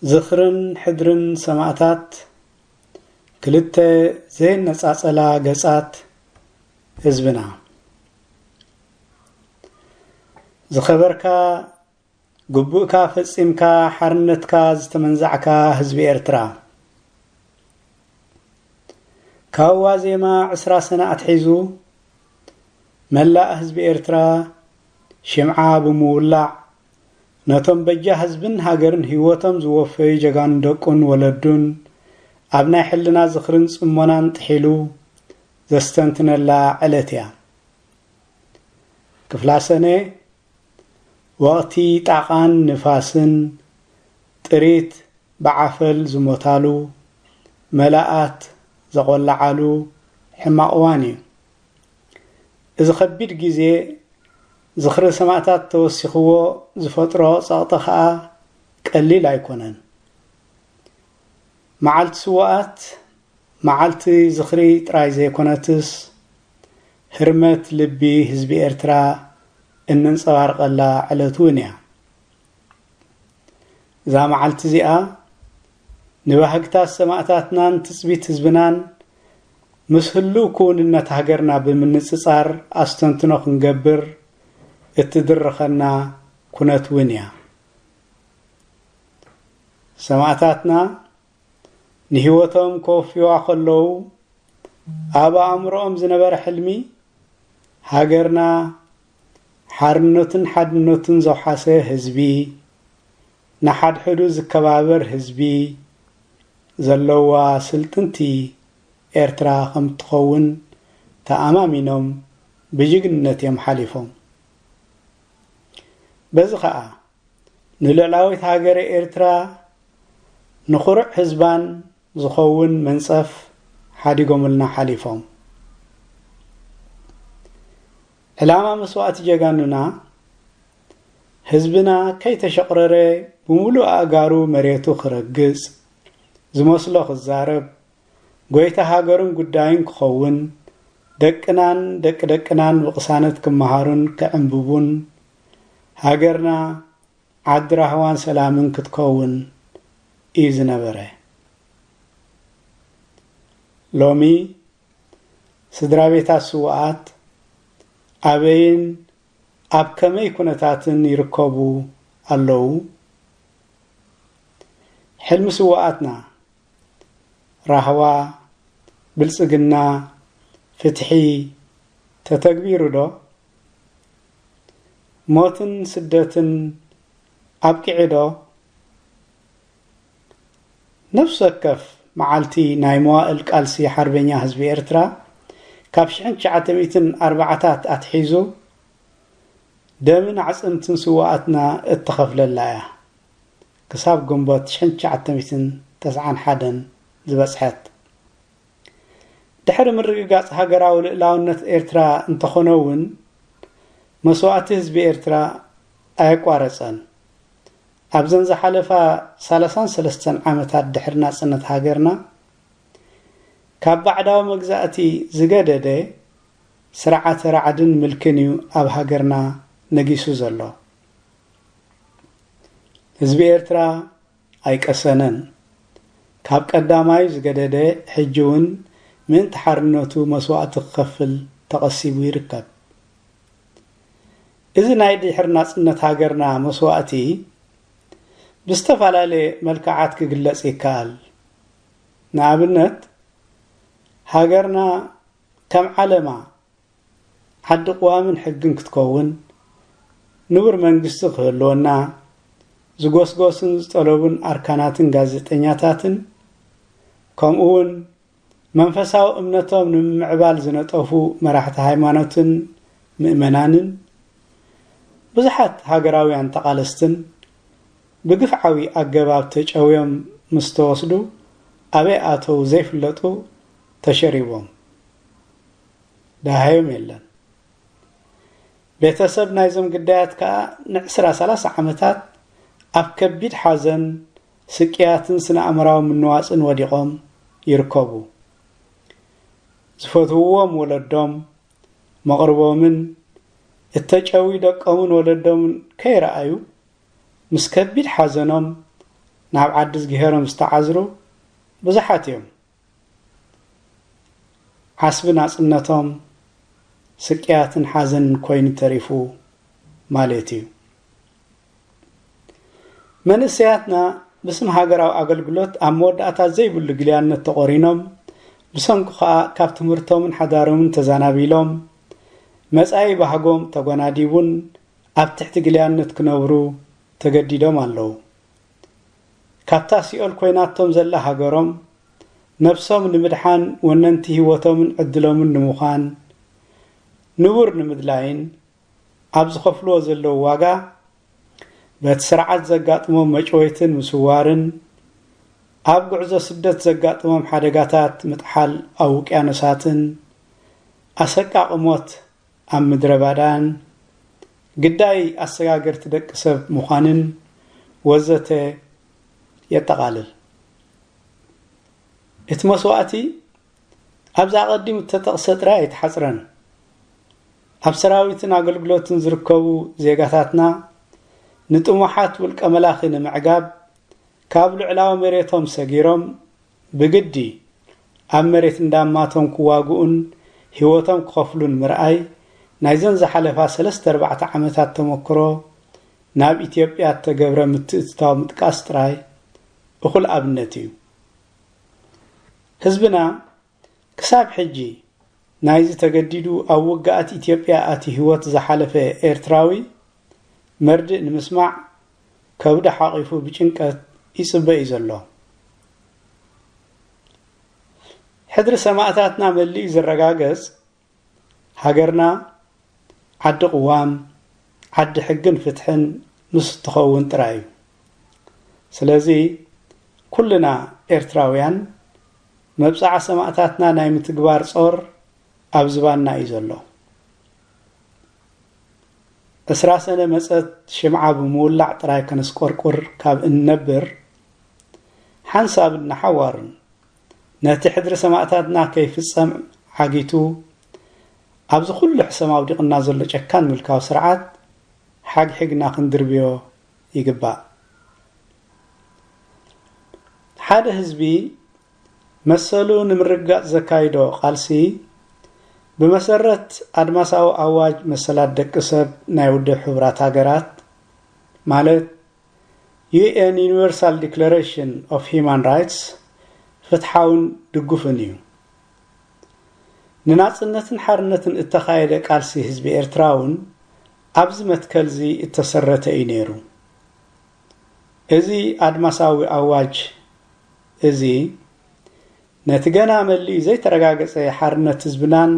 ዝኽርን ሕድርን ሰማእታት ክልተ ዘይነጻጸላ ገጻት ህዝብና። ዝኸበርካ፣ ግቡእካ ፈጺምካ፣ ሓርነትካ ዝተመንዛዕካ ህዝቢ ኤርትራ፣ ካብ ዋዜማ ዕስራ ሰነ ኣትሒዙ መላእ ህዝቢ ኤርትራ ሽምዓ ብምውላዕ፣ ነቶም በጃ ህዝብን ሃገርን ህይወቶም ዝወፈዩ ጀጋኑ ደቁን ወለዱን ኣብ ናይ ሕልና ዝኽርን ጽሞናን ጥሒሉ ዘስተንትነላ ዕለት እያ። ክፍላ ሰነ ወቕቲ ጣቓን ንፋስን ጥሪት ብዓፈል ዝሞታሉ፣ መላኣት ዘቖላዓሉ ሕማቕ እዋን እዩ። እዚ ከቢድ ግዜ ዝኽሪ ሰማእታት ተወሲኽዎ ዝፈጥሮ ጸቕጢ ኸኣ ቀሊል ኣይኮነን። መዓልቲ ስዉኣት መዓልቲ ዝኽሪ ጥራይ ዘይኮነትስ፣ ህርመት ልቢ ህዝቢ ኤርትራ እነንጸባርቐላ ዕለት እውን እያ። እዛ መዓልቲ እዚኣ፣ ንባህግታት ሰማእታትናን ትጽቢት ህዝብናን ምስ ህሉው ክውንነት ሃገርና ብምንጽጻር ኣስተንትኖ ክንገብር እትድርኸና ኩነት እውን እያ። ሰማእታትና ንህይወቶም ከወፍዩዋ ከለዉ፣ ኣብ ኣእምሮኦም ዝነበረ ሕልሚ፣ ሃገርና ሓርነቱን ሓድነቱን ዘውሓሰ ህዝቢ፣ ንሓድሕዱ ዝከባበር ህዝቢ ዘለዋ ስልጥንቲ ኤርትራ ከም እትኸውን ተኣማሚኖም ብጅግንነት እዮም ሓሊፎም። በዚ ኸኣ፣ ንልዑላዊት ሃገረ ኤርትራ፣ ንኹሩዕ ህዝባን ዝኸውን መንጸፍ ሓዲጎምልና ሓሊፎም። ዕላማ መስዋእቲ ጀጋኑና፣ ህዝብና ከይተሸቑረረ ብምሉእ ኣእጋሩ መሬቱ ክረግጽ፣ ዝመስሎ ክዛረብ፣ ጎይታ ሃገሩን ጉዳዩን ክኸውን፣ ደቅናን ደቂ ደቅናን ብቕሳነት ክመሃሩን ክዕንብቡን፣ ሃገርና ዓዲ ራህዋን ሰላምን ክትከውን እዩ ዝነበረ። ሎሚ ስድራ ቤታት ስዉኣት ኣበይን ኣብ ከመይ ኩነታትን ይርከቡ ኣለዉ? ሕልሚ ስዉኣትና፣ ራህዋ፣ ብልጽግና፣ ፍትሒ ተተግቢሩ ዶ? ሞትን ስደትን ኣብቂዑ ዶ? ነፍሲ ወከፍ መዓልቲ ናይ መዋእል ቃልሲ ሓርበኛ ህዝቢ ኤርትራ፣ ካብ ሽሕን ትሽዓተ ሚእትን ኣርባዓታት ኣትሒዙ ደምን ኣዕጽምትን ስዉኣትና እተኸፍለላ እያ። ክሳብ ግንቦት ሽሕን ትሽዓተ ሚእትን ተስዓን ሓደን ዝበጽሐት። ድሕሪ ምርግጋጽ ሃገራዊ ልእላውነት ኤርትራ እንተኾነ እውን፣ መስዋእቲ ህዝቢ ኤርትራ ኣየቋረጸን። ኣብዘን ዝሓለፋ ሰላሳን ሰለስተን ዓመታት ድሕሪ ናጽነት ሃገርና፣ ካብ ባዕዳዊ መግዛእቲ ዝገደደ ስርዓተ ራዕድን ምልክን እዩ ኣብ ሃገርና ነጊሱ ዘሎ። ህዝቢ ኤርትራ ኣይቀሰነን። ካብ ቀዳማዩ ዝገደደ፣ ሕጂ እውን ምእንቲ ሓርነቱ መስዋእቲ ክኸፍል ተቐሲቡ ይርከብ። እዚ ናይ ድሕሪ ናጽነት ሃገርና መስዋእቲ ብዝተፈላለየ መልክዓት ክግለጽ ይከኣል። ንኣብነት፣ ሃገርና ከም ዓለማ ዓዲ ቅዋምን ሕግን ክትከውን፣ ንቡር መንግስቲ ክህልወና፣ ዝጎስጎስን ዝጠለቡን ኣርካናትን ጋዜጠኛታትን፣ ከምኡ እውን መንፈሳዊ እምነቶም ንምምዕባል ዝነጠፉ መራሕቲ ሃይማኖትን ምእመናንን፣ ብዙሓት ሃገራውያን ተቓለስትን ብግፍዓዊ ኣገባብ ተጨውዮም ምስ ተወስዱ፣ ኣበይ ኣተው ዘይፍለጡ ተሸሪቦም። ደሃዮም የለን። ቤተሰብ ናይዞም ግዳያት ከኣ ንዕስራ ሰላሳ ዓመታት ኣብ ከቢድ ሓዘን፣ ስቅያትን ስነ ኣእምራዊ ምንዋጽን ወዲቖም ይርከቡ። ዝፈትውዎም ወለዶም፣ መቕርቦምን እተጨዊ ደቆምን ወለዶምን ከይረኣዩ፣ ምስ ከቢድ ሓዘኖም ናብ ዓዲ ዝግሄሮም ዝተዓዝሩ ብዙሓት እዮም። ዓስቢ ናጽነቶም ስቅያትን ሓዘንን ኮይኑ ተሪፉ ማለት እዩ። መንእሰያትና ብስም ሃገራዊ ኣገልግሎት ኣብ መወዳእታ ዘይብሉ ግልያነት ተቖሪኖም፣ ብሰንኩ ኸኣ ካብ ትምህርቶምን ሓዳሮምን ተዛናቢሎም፣ መጻኢ ባህጎም ተጎናዲቡን ኣብ ትሕቲ ግልያነት ክነብሩ ተገዲዶም ኣለዉ። ካብታ ሲኦል ኮይናቶም ዘላ ሃገሮም፣ ነብሶም ንምድሓን፣ ወነንቲ ህይወቶምን ዕድሎምን ንምዃን፣ ንቡር ንምድላይን፣ ኣብ ዝኸፍልዎ ዘለዉ ዋጋ፣ በቲ ስርዓት ዘጋጥሞም መጭወይትን ምስዋርን፣ ኣብ ጉዕዞ ስደት ዘጋጥሞም ሓደጋታት ምጥሓል ኣብ ውቅያኖሳትን፣ ኣሰቃቂ ሞት ኣብ ምድረ ባዳን፣ ግዳይ ኣሰጋገርቲ ደቂ ሰብ ምዃንን ወዘተ የጠቓልል። እቲ መስዋእቲ ኣብዚ ኣቐዲሙ እተጠቕሰ ጥራይ ኣይተሓጽረን። ኣብ ሰራዊትን ኣገልግሎትን ዝርከቡ ዜጋታትና ንጥሙሓት ውልቀ መላኺ ንምዕጋብ ካብ ልዑላዊ መሬቶም ሰጊሮም ብግዲ ኣብ መሬት እንዳማቶም ክዋግኡን ህይወቶም ክኸፍሉን ምርኣይ ናይዘን ዝሓለፋ ሰለስተ ኣርባዕተ ዓመታት ተመክሮ ናብ ኢትዮጵያ እተገብረ ምትእትታው ምጥቃስ ጥራይ እኹል ኣብነት እዩ። ህዝብና ክሳብ ሕጂ ናይዚ ተገዲዱ ኣብ ውግኣት ኢትዮጵያ ኣትዩ ህይወት ዝሓለፈ ኤርትራዊ መርድእ ንምስማዕ ከብዱ ሓቒፉ ብጭንቀት ይጽበ እዩ ዘሎ። ሕድሪ ሰማእታትና መሊኡ ዝረጋገጽ፣ ሃገርና ዓዲ ቅዋም፣ ዓዲ ሕግን ፍትሕን ምስ እትኸውን ጥራይ እዩ። ስለዚ፣ ኩልና ኤርትራውያን መብጽዓ ሰማእታትና ናይ ምትግባር ጾር ኣብ ዝባንና እዩ ዘሎ። ዕስራ ሰነ መጸት ሽምዓ ብምውላዕ ጥራይ ከነስቆርቁር ካብ እንነብር፣ ሓንሳብን ንሓዋሩን ነቲ ሕድሪ ሰማእታትና ከይፍጸም ዓጊቱ፣ ኣብዚ ኩሉ ሕሰም ኣውዲቕና ዘሎ ጨካን ምልካዊ ስርዓት ሓግሒግና ክንድርብዮ ይግባእ። ሓደ ህዝቢ መሰሉ ንምርግጋጽ ዘካይዶ ቃልሲ፣ ብመሰረት ኣድማሳዊ ኣዋጅ መሰላት ደቂ ሰብ ናይ ውድብ ሕቡራት ሃገራት፣ ማለት ዩ ኤን ዩኒቨርሳል ዲክለሬሽን ኦፍ ሂዩማን ራይትስ፣ ፍትሓውን ድጉፍን እዩ። ንናጽነትን ሓርነትን እተኻየደ ቃልሲ ህዝቢ ኤርትራ እውን ኣብዚ መትከልዚ እተሰረተ እዩ ነይሩ። እዚ ኣድማሳዊ ኣዋጅ እዚ፣ ነቲ ገና መሊኡ ዘይተረጋገጸ ሓርነት ህዝብናን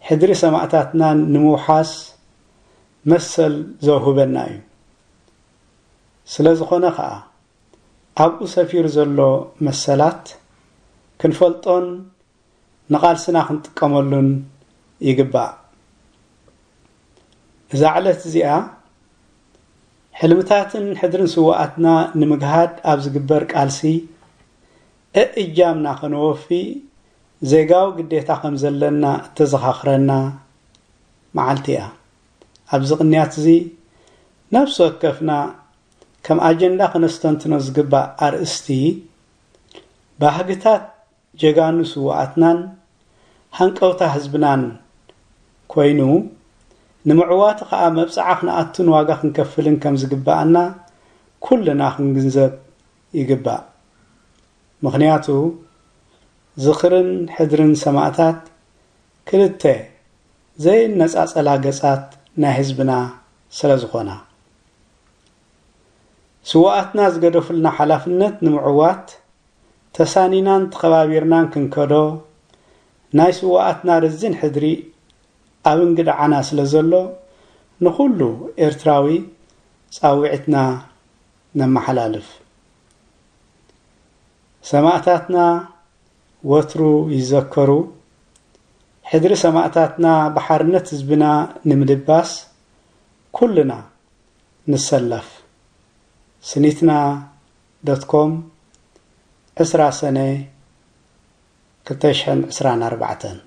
ሕድሪ ሰማእታትናን ንምውሓስ መሰል ዘውህበና እዩ። ስለ ዝኾነ ኸኣ፣ ኣብኡ ሰፊሩ ዘሎ መሰላት ክንፈልጦን ንቓልስና ክንጥቀመሉን ይግባእ። እዛ ዕለት እዚኣ፣ ሕልምታትን ሕድርን ስውኣትና ንምግሃድ ኣብ ዝግበር ቃልሲ፣ እእጃምና ከነወፊ ዜጋዊ ግዴታ ከም ዘለና እተዘኻኽረና መዓልቲ እያ። ኣብዚ ቅንያት እዚ፣ ነፍሲ ወከፍና ከም ኣጀንዳ ከነስተንትኖ ዝግባእ ኣርእስቲ፣ ባህግታት ጀጋኑ ስውኣትናን ሃንቀውታ ህዝብናን ኮይኑ፣ ንምዕዋቱ ኸኣ መብጽዓ ክንኣቱን ዋጋ ክንከፍልን ከም ዝግብኣና ኩልና ክንግንዘብ ይግባእ። ምኽንያቱ፣ ዝኽርን ሕድርን ሰማእታት ክልተ ዘይነጻጸላ ገጻት ናይ ህዝብና ስለ ዝኾና። ስውኣትና ዝገደፉልና ሓላፍነት ንምዕዋት፣ ተሳኒናን ተኸባቢርናን ክንከዶ፣ ናይ ስውኣትና ረዚን ሕድሪ ኣብ እንግድዓና ስለ ዘሎ፣ ንኹሉ ኤርትራዊ ጻውዒትና ነመሓላልፍ። ሰማእታትና ወትሩ ይዘከሩ። ሕድሪ ሰማእታትና ብሓርነት ህዝብና ንምልባስ ኩልና ንሰለፍ። ስኒትና ዶት ኮም፣ ዕስራ ሰነ ክልተ ሽሕን ዕስራን ኣርባዕተን።